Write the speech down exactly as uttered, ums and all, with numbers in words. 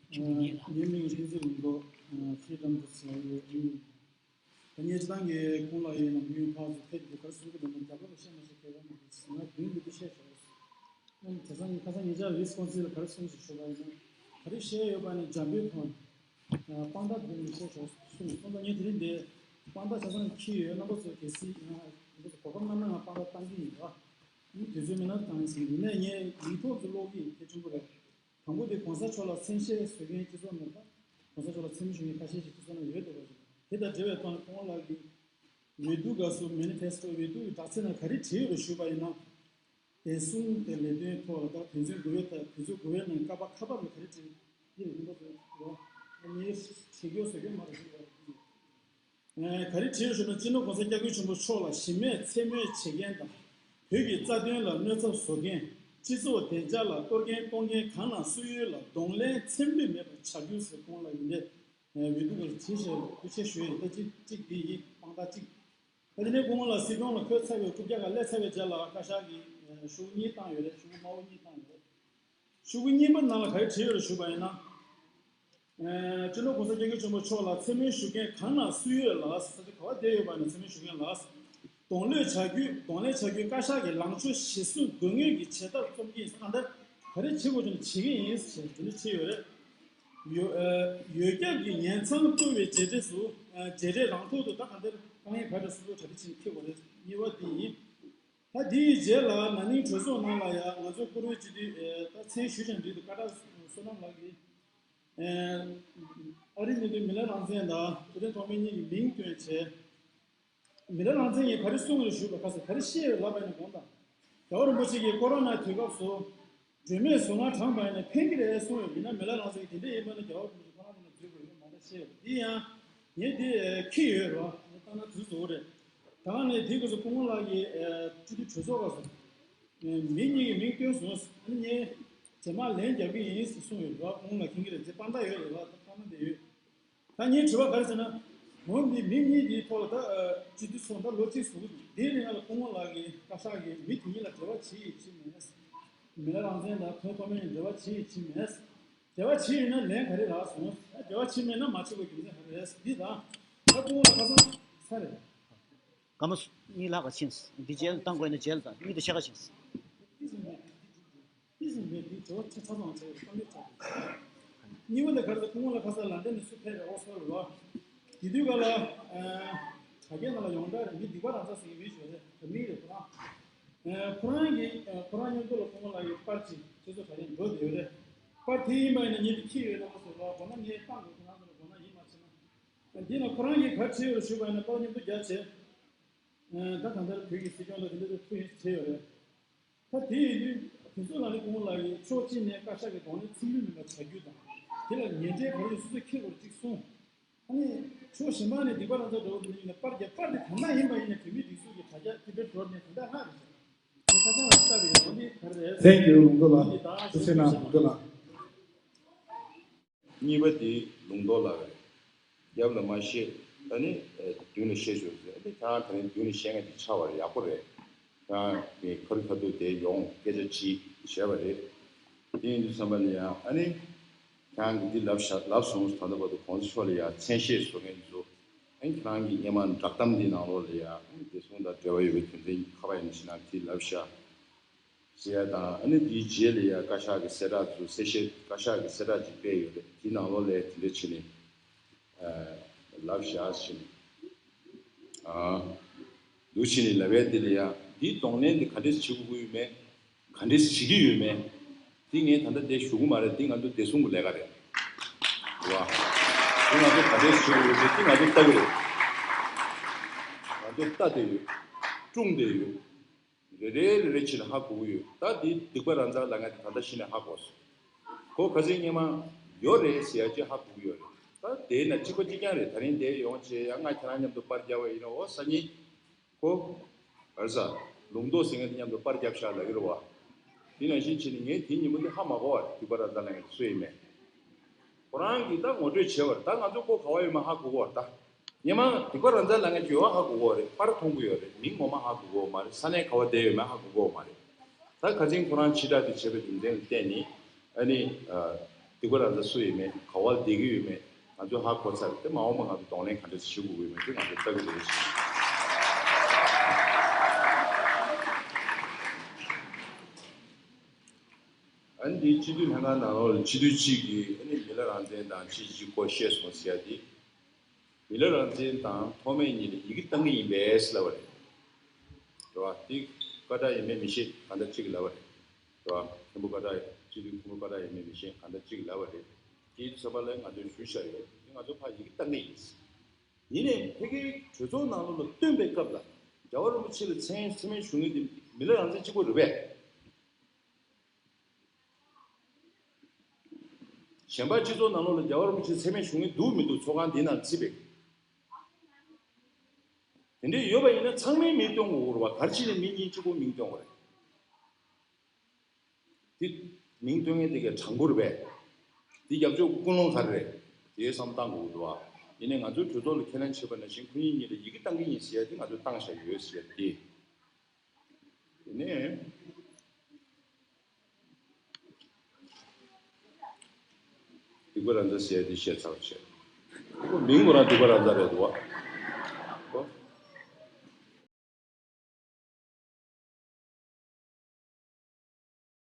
ངའི་མིང་བསྟན་འཛིན་ལུང་རྟོགས། Freedom Books ལ་ཡོད། ད་ངས་སྤྱི་བཏང་གི་ཁོང་ལ་ཡིན་ནམ་ཡོད་ཕར་ཚུར་ཕེབས་ཀྱི་ག་རེ་གསུང་གི་འདུག་ན་རྒྱ་གར་ལ་བཤད་མ་བཤད་ཁྱད་པར་མ་འདུག་ང་མདུན་གྱི་དུ་བཤད་ཆོག་ཨ་ནི་དེང་སང་ངས་ཁ་སང་ཉེ་ཆར་ཝི་སི་ཀོན་སིན་ལ་ག་རེ་གསུངས་ཞེས་ཞུ་བ་ཡིན་ན། ག་རེ་བཤད་ཡོད་པ་ནི་འཇམ་པོའི་ཐོག་ནས་དཔང་རྟགས་བསྡུས་ནས་བཤད་ཆོག་གསུངས། སོང་ཙང་ངས་དེ་རིང་འདིར་དཔང་རྟགས་ཆ་ཚང་ཁྱེར་ཡོད། རྣམ་པ་ཚོ་གལ་སྲིད་ཡང་གོ་སྐབས་གནང་ན་ང་དཔང་རྟགས་བཏང་གི་ཡིན་པ། ཨ་ནི་དུས་ཚོད་མེད་ན་བཏང་ཟིན། ཡིན་ནའི་ངས་ཡིག་ཐོག་ཏུ་ཀློག་གི་གལ་ཆེན་པོ་རེད། དང་པོ་དེ་གོང་ས་མཆོག་ལ་མཚན་ཤས་བཟོ་མཁན་སྤྱི་ཚོགས་ནང་དང་། གོང་ས་མཆོག་ལ་མཚན་སྨད་ཞུ་མཁན་ཁ་ཤས་ཤིག་སྤྱི་ཚོགས་ནང་ཡོད་འདུག་པ་ཞིག་དེ་དང་འབྲེལ་བའི་ཐོག་ནས་ཁོང་ལགས་ཀྱིས་འོས་བསྡུ་སྐབས་སུ་མེ་ནི་ཕེ་སི་ཊོ་འོས་བསྡུ་གི་དྲ་ཚིགས་ནང་ག་རེ་བྲིས་ཡོད་པ་ཞུས་པ་ཡིན་ན། བདེ་སྲུང་དེ་ལས་དོན་ཐོག་ལ་དང་དོན་ཚན་དགུ་པའི་དང་དོན་ཚན་དགུ་པའི་ནང་ཀ་པ་ཁ་པར་ལ་ག་རེ་བྲིས་འདི་རེད། ཁོང་པ་ཚོ་ངས་བྲིས་སྐྱོར་བཟོ་སྐྱོར་མ་རེད་ཞུས་པ་རེད། ག་རེ་བྲིས་ཞུ་ན། སྤྱི་ནོར་༸གོང་ས་༸སྐྱབས་མགོན་ཆེན་པོ་མཆོག་ལ་གཞི་མེད་མཚན་སྨོད་བྱེད་མཁན་དང་། བོད་ཀྱི་རྩ་དོན་ལ་གནོད་འཚེ་བཟོ་མཁན། སྤྱི་ཚོགས་བདེ་འཇགས་ལ་གཏོར་སྐྱོན་གཏོང་མཁན་གང་ལ་སུ་ཡོད་ལ་གདོང་ལེན་མཚམས་མེད་མེད་པར་བྱ་རྒྱུ་ཟེར། ཁོང་ལ་ཡིན་ཏེ། འོས་བསྡུ་སྐབས་བྲིས་ཞེས་ཐུགས་རྗེ་ཆེ་ཞུ་ཡས་ཡིན། ད་གཅིག་གཅིག་འདི་ཡིན། དཔང་རྟགས་གཅིག་ད་དེ་ནས་ཁོང་ལ་སྲིད་སྐྱོང་ལ་འཁོད་ཚར་བའི་རྐུབ་བཀྱག་ལ་སླེབས་ཚར་བའི་རྗེས་ལ་བཀའ་ཤག་གིས་ཤོག་གུ་གཉིས་བཏང་ཡོད་རེད། ཤོག་གུ་དམར་པོ་གཉིས་བཏང་ཡོད་རེད། ཤོག་གུ་གཉིས་པ་ནང་ལ་ག་རེ་བྲིས་ཡོད་རེད་ཞུས་པ་ཡིན་ན། སྤྱི་ནོར་༸གོང་ས་༸སྐྱབས་མགོན་ཆེན་པོ་མཆོག་ལ་མཚན་སྨོད་ཞུ་མཁན་གང་ལ་སུ་ཡོད་ལ། ས་ཆ་ག་བ་བསྡད་ཡོད་པ་ནས་མཚན་སྨོད་ཞུ་མཁན་ལ། གདོང་ལེན་བྱ་རྒྱུ། གདོང་ལེན་བྱ་རྒྱུའི་བཀའ་ཤག་གི་ལངས་ཕྱོགས་གཞིར་བཟུང་དགོས་ངེས་ཀྱི་བྱེད་ཐབས་རྩོམ་གྱི་ཡིན། གང་ལྟར་ག་རེ་བྱེད་དགོས་ཀྱང་བྱེད་ཀྱི་ཡིན་ཟེར་དེ་འདྲ་བྲིས་ཡོད་རེད། ཡོ་ཨ་ཡོ་རྒྱབ་ཀྱི་ཉེན་ཚང་བསྐུལ་བའི་རྗེས་འབྲས་སུ། ཨ་རྗེས་འབྲས་རང་ཐོག་ཏུ་ད་གང་ལྟར་དཀའ་ངལ་ག་འདྲ་སོ་སོ་གྲ་སྒྲིག་བྱེད་འཁྱེར་དགོས་རེད། གཉིས་པ་འདི་ཡིན། ད་འདིའི་རྗེས་ལ་ན་ནིང་གྲོས་ཚོགས་ནང་ལ་ཡང་ང་ཚོའི་བཀུར་འོས་སྤྱི་འཐུས་ཨེ་ད་མཚན་ཞུས་ཀྱང་འགྲིག་འདུག་བཀའ་ཁྲི་བསོད་ནམས་ལགས་ཀྱིས་ཨེ་ཨ་རིའི་མི་དོན་མི་ལ་རང་བཙན་དང་ཐུབ་བསྟན་ཐོགས་མེད་གཉིས་ཀྱི་མིང་བཏོན་བྱས། མི་ལ་རང་བཙན་གྱིས་ག་རེ་གསུངས་རེད་ཞུས་པ། ཁ་སང་ག་རེ་བཤད་ཡོད་ལབ་པ་ཡིན་ན། དགོངས་དག་རྒྱལ་བ་རིན་པོ་ཆེ་གིས་ཀོ་རོ་ན་དུས་སྐབས་སུ་སྒྲོལ་མའི་གཟུངས་སྔགས་བགྲངས་པ་ཡིན་ན་ཕན་གྱི་རེད་གསུངས་ཡོད། ཡིན་ན་མི་ལ་རང་བཙན་གྱིས་དེ་འདྲ་ཡིན་པ་ན་རྒྱལ་བ་རིན་པོ་ཆེ་ཁོ་རང་ཚོ་ལ་འཛུལ་དགོས་ཡོད་མ་རེད་བཤད་ཡོད། འདི་ཡང་ངས་འདི་ཁྱི་ཡོད་རོ་ངས་བཏང་ན་དུས་ཟོ་རེད། ད་ནས་དེའི་སྐབས་སུ་སྐུ་ངོ་ལགས་ཀྱིས་སྤྱི་འཐུས་གྲོས་ཚོགས་སྐབས་སུ་མི་གཉིས་ཀྱི་མིང་བཏོན་སོང་། ཨ་ནི་ངས་རྗེས་མ་ལན་རྒྱག་གི་ཡིན་ཟེར་གསུངས་ཡོད་རོ། སྐུ་ངོ་ལགས་མཁྱེན་གྱི་རེད། དེ་དཔང་རྟགས་ཡོད་རེད་རོ། ད་དཔང་རྟགས་འདི་ཡོད། ད་ངའི་དྲི་བ་ག་རེ་ཟེར་ན། འོ་འདི་མི་གཉིས་འདིའི་ཐོག་ལ་ད་སྤྱི་འཐུས་ཚོགས་ད་ལོ་གཅིག་ཟུར་དུ་འདིའི་རིང་ལ་སྐུ་ངོ་ལགས་ཀྱིས་བཀའ་ཤག་གིས་མི་དེ་གཉིས་ལ་འབྲེལ་བ་བྱེད་ཡིན་བྱེད་མེད། མི་ལ་རང་བཙན་དང་ཐོན་ཐོགས་མེད་ཡིན་འབྲེལ་བ་བྱེད་ཡིན་བྱེད་མེད། འབྲེལ་བ་བྱེད་ཡོད་ན་ལན་ག་རེ་རག་སོང་། ད་འབྲེལ་བ་བྱེད་མེད་ན་མ་བྱེད་དགོས་རྒྱུ་མཚན་ག་རེ་རེད། འདི་དང་ད་སྐུ་ངོ་ལ་ཁ་སང་ཚར་རེད། སྐར་མ་གཉིས་ལྷག་ག་ཕྱིན། འདི་རྗེས་ལ་བཏང་དགོས་ན་རྗེས་ལ་དང་གཉིས་དུ་ཆ་ག་ཕྱིན། ཏི་སི་མེད་ཏི་ཏི་ཏི་སི་མེད་ཏི་ཇོ་ཆ་ཆ་ཚང་ཆ་ཡོད་བསམ་པའི་ཆ་དུ། གཉིས་པ་དེ་གར་དུ་སྐུ་ངོ་ལ་ཁ་སང་ལན་ཌན་ནས་སུ་ཕེབས་རེད། ཨོག་སི་ཕོར་ཌི་ལ། དེ་དུས་ག་ལ་དྲ་རྒྱའི་ནང་ལ་ཡོངས་གྲགས་རེད། མི་སྡིག་པ་རང་ཚ་ཟེར་གྱི་མི་ཞིག་རེད། དྲ་མིག་རེད་ཁོ་རང་། ཁོ་རང་གིས་ཁོ་རང་མཉམ་དུ་ལ་སྐུ་ངོ་ལ་ཡི་པར་ཅིག་སྤྱི་ཚོགས་དྲ་རྒྱ་འགྲོ་བསྡད་ཡོད་རེད། པར་དེ་ཡིན་པ་ཡིན་ན་ངས་དེ་ཁྱེར་ཡོད་ན་མ་ཟེར་བ་དགོངས་ན་ངས་བཏང་དགོས། ཁོ་རང་ཚོ་ལ་དགོངས་ན་ཡིན་མ་བྱེད་ན། འདི་ན་ཁོ་རང་གིས་ག་བྲིས་ཡོད་ཞུས་པ་ཡིན་ན་པར་མཉམ་དུ་རྒྱག་བྱས། ད་གང་ལྟར་བོད་ཀྱི་སྲིད་སྐྱོང་ལ་དེ་འདྲ་ཐུགས་ཡིད་ཆེས་ཡོད་རེད། ད་དེ་ཡིན་དུས་དེ་ཚོ་ལ་ནི་སྐུ་ངོ་ལགས་ཀྱིས་ཕྱོགས་གཅིག་ནས་བཀའ་ཤག་གི་གདོང་ལེན་ཚིག་ལྷུག་མིན་པ་བྱ་རྒྱུ་དང་། དེ་ལ་ངན་འབྲེལ་ག་རེ་སོ་སོས་འཁྱེར་དགོས་གཅིག་གསུངས། ཨ་ནི་ཕྱོགས་གཞན་པ་ནས་སྡིག་པ་རང་ཚ་འགྲོ་བ་དེ་འདྲ་ཡིན་ན་པར་རྒྱག་པར་དེ་གང་ན་ཡིན་པ་ཡིན་ན་བོད་མིའི་སྒྲིག་འཛུགས་ཀྱི་དྲ་རྒྱ་ཏི་བེད་ཌོ་ནེ་དེ་འདྲ་ལྷག་རེད་ཟེར། དེ་ཁ་སང་ལ་ལྟ་བའི་འོ་ནི་ག་རེ་རེད། Thank you ལུང་རྟོགས་ལགས། འོ་ནི་ད་ཐུགས་རྗེ་གནང་ལུང་རྟོགས་ལགས། གཉིས་པ་དེ་ལུང་རྟོགས་ལགས་རེད། རྒྱབ་ལ་མ་བཤད། ད་ནི་མདུན་ལ་བཤད་ཆོག་ཟེར། ཨ་ནི་ཁྱེད་རང་ད་ནི་མདུན་ལ་བཤད་མཁན་དེ་ཆགས་པ་རེད། ཡག་པོ་རེད། ཁྱེད་རང་གི་ཁ་རི་ཁ་ཐུག་དེ་ཡོང་སྐད་ཆ་དྲིས་བྱས་པ་རེད། དེ་ཡིན་དུས་ཙམ་པ་ལ་ཡང་ཨ་ནི་ཁྱེད་རང་གིས་འདི་ལབ་བཞག་ལབ་སོང་། ད་ལྟ་བར་དུ་གོང་ས་མཆོག་ལ་ཡང་མཚན་ཤས་བཟོ་མཁན་ཚོ། ཨ་ནི་ཁྱེད་རང་གིས་སྔོན་མ་བསྒྲགས་གཏམ་འདིའི་ནང་ལོགས་ལ་ཡང་ཨ་ནི་བདེ་སྲུང་དང་འབྲེལ་བ་ཡོད་པའི་དོན་ཚན་གྱི་ཁ་པར་ཡིན་ན་ཞིག་ནང་དེ་ལབ་བཞག་ཟེར་ཡ་དང་། ཨ་ནི་དེའི་རྗེས་ལ་ཡ་བཀའ་ཤག་གི་གསལ་བསྒྲགས་ཚོ་གསལ་བཤད་བཀའ་ཤག་གི་གསལ་བསྒྲགས་ཅིག་སྤེལ་ཡོད་རེད། དེའི་ནང་ལོགས་ལ་དེ་འདྲ་བྱས་ནས་ལབ་བཞག་བྱས་ནས་འདུག་བྱས་ནས་ལབ་ཡ་དེ་ལ་ཡ་འདིའི་གདོང་ལེན་དེ་ག་འདྲས་བྱེད་དགོས་ཀྱི་ཡོད་མེད། ག་འདྲས་བྱེད་ཀྱི་ཡོད་མེད། འདི་ངས་ད་ལྟ་འདིར་ཞུ་གི་མ་རེད། འདི་ང་ཚོ་བདེ་སྲུང་གི་ལས་ཀ་རེད། རེད་བ། འདི་ང་ཚོ་ག་འདྲས་བྱེད་དགོས་ཡོད་མེད་འདི་ང་ཚོ་ལྟ་གི་རེད། ང་ཚོ་ལྟ་བསྡད་ཡོད། སྲུང་བསྡད་ཡོད། རེ་རེ་རེ་རེ་བྱས་ནས་ཧ་གོ་གི་ཡོད། ད་འདི་སྡིག་པ་རང་ཚ་ལབ་མཁན་དེ་ད་ལྟ་གཞི་ནས་ཧ་གོ་སོང་། ཁོ་ཁ་སང་སྔོན་མ་ཡོད་རེད་ཟེར་ཡ་ཅིག་ཧ་གོ་གི་ཡོད་རེད། ད་དེ་ན་གཅིག་པ་གཅིག་རྐྱང་རེད། ད་རིང་དེ་ཡོང་བྱས་ཡང་ང་ཁྱེད་རང་མཉམ་དུ་པར་རྒྱག་པ་ཡིན་ན། འོ་སང་ཉིན་ཁོ་ག་རེ་ཟ་ལུང་རྟོགས་ཟེར་མཁན་དེ་མཉམ་དུ་པར་རྒྱབ་ཤག་ལབ་ཀྱི་རེད་བ། དེ་ནང་བཞིན་བྱས་ནས་ངས་དེ་ཉིན་མོ་དེ་ཧ་མ་གོ་བ་རེད། སྡིག་པ་རང་ཚ་ལབ་མཁན་དེ་སུ་ཡིན་མིན། ཁོ་རང་གིས་ད་ངོ་སྤྲོད་བྱས་པ་རེད། ད་ང་ཚོ་ཁོ་ག་བ་ཡོད་མེད་ཧ་གོ་གི་ཡོད་རེད། ད་སྔོན་མ་སྡིག་པ་རང་ཚ་ལབ་མཁན་ཅིག་ཡོད་པ་ཧ་གོ་གི་ཡོད་རེད། པར་མཐོང་གི་ཡོད་རེད། མིང་ངོ་མ་ཧ་གོ་གི་ཡོད་མ་རེད། ས་གནས་ག་བ་བསྡད་ཡོད་མེད་ཧ་གོ་གི་ཡོད་མ་རེད། ད་ཁ་སང་ཁོ་རང་ཕྱིར་བསྒྲགས་དེ་བྱས་པའི་རྒྱུ་མཚན་ལ་བརྟེན་ནས་ ཨ་ནི་སྡིག་པ་རང་ཚ་སུ་ཡོད་མེད། ག་བ་བསྡད་ཀྱི་ཡོད་མེད། ང་ཚོས་ཧ་གོ་ཚར་རེད། དེ་མ་འོངས་པ་ང་ཚོ་གདོང་ལེན་ག་འདྲ་ཞིག་ཞུ་དགོས་ཀྱི་ཡོད་མེད་དེ་ང་ཚོས་ལྟ་གི་རེད་ཞུ། ཨ་ནི་དེ་སྤྱི་འཐུས་ལྷན་ཁང་ནང་ལོགས་ལ་སྤྱི་འཐུས་གཅིག་གིས་ཨ་ནི་མི་ལ་རང་བཙན་དང་ཅི་ཅི་སྐོར་བཤད་སོང་ཟེར་ཡ་དེ། མི་ལ་རང་བཙན་དང་ཐོགས་མེད་གཉིས་ལ་ཡི་གེ་བཏང་གི་ཡིན་པས་ལབ་པ་རེད། རེད་བ། དེ་སྐད་གྲགས་ཡོད་མེད་མི་ཤེས། གང་ལྟར་གཅིག་ལབ་པ་རེད། རེད་བ། མཁན་པོ་སྐད་གྲགས་སྤྱི་འཐུས་མཁན་པོ་སྐད་གྲགས་ཡོད་མེད་མི་ཤེས། གང་ལྟར་གཅིག་ལབ་པ་རེད། དེའི་ཚོད་པ་ལ་ང་ཚོས་ཞུ་བཞག་ཡོད། དེ་ང་ཚོ་ཕར་ཡི་གེ་བཏང་གི་ཡིན། ཡིན་ནའི་ཕ་གིའི་གྲོས་ཚོགས་ནང་ལོགས་ལ་བཏོན་པའི་སྐབས་ལ་རྒྱལ་བ་རིན་པོ་ཆེ་ལ་མཚན་མཚན་སྨད་ཞུ་མཁན་དེ་མི་ལ་རང་བཙན་གཅིག་པོ་རེད་པས། གཞན་པ་སྤྱི་ཚོགས་ནང་ལོགས་ལ་རྒྱལ་བ་རིན་པོ་ཆེ་མཚན་སྨད་ཞུ་མཁན་འདུག་མི་འདུག་ཚོགས་ཁང་འདི་ནང་རྩིས་པས། དེ་འདྲས་ཡོད་པ་ཡིན་ན་ཚང་མའི་མིང་བཏོན་དགོས་རེད་བ། ག་རེ་བྱས་ནས་མི་གཉིས་གཅིག་པོ་མིང་བཏོན་དགོས་རེད། དེ་མིང་བཏོན་མཁན་དེ་གའི་དྲང་པོ་རེད་པས། དེ་རྒྱབ་ཕྱོགས་ཀུན་སློང་ག་རེ་རེད། དེའི་བསམ་བཏང་དགོས་འདུག་བ། ཡིན་ནའི་ང་ཚོའི་གྲོས་ཚོགས་ལ་ཁས་ལེན་བྱས་པ་ནང་བཞིན་ཁོ་གཉིས་གཉིས་ལ་ཡི་གེ་བཏང་གི་ཡིན་ཟེར་ཡ་དེ་ང་ཚོས་བཏང་བཞག་ཡོད་ཟེར་ཡ་དེ། དེ་ནས་སྡིག་པ་རང་ཚ་ཟེར་ཡ་དེ་བཤད་ཚར་བ་བྱས། ཁོ་མིང་ཁོ་རང་སྡིག་པ་རང་ཚ་རེད་འདུག་བ།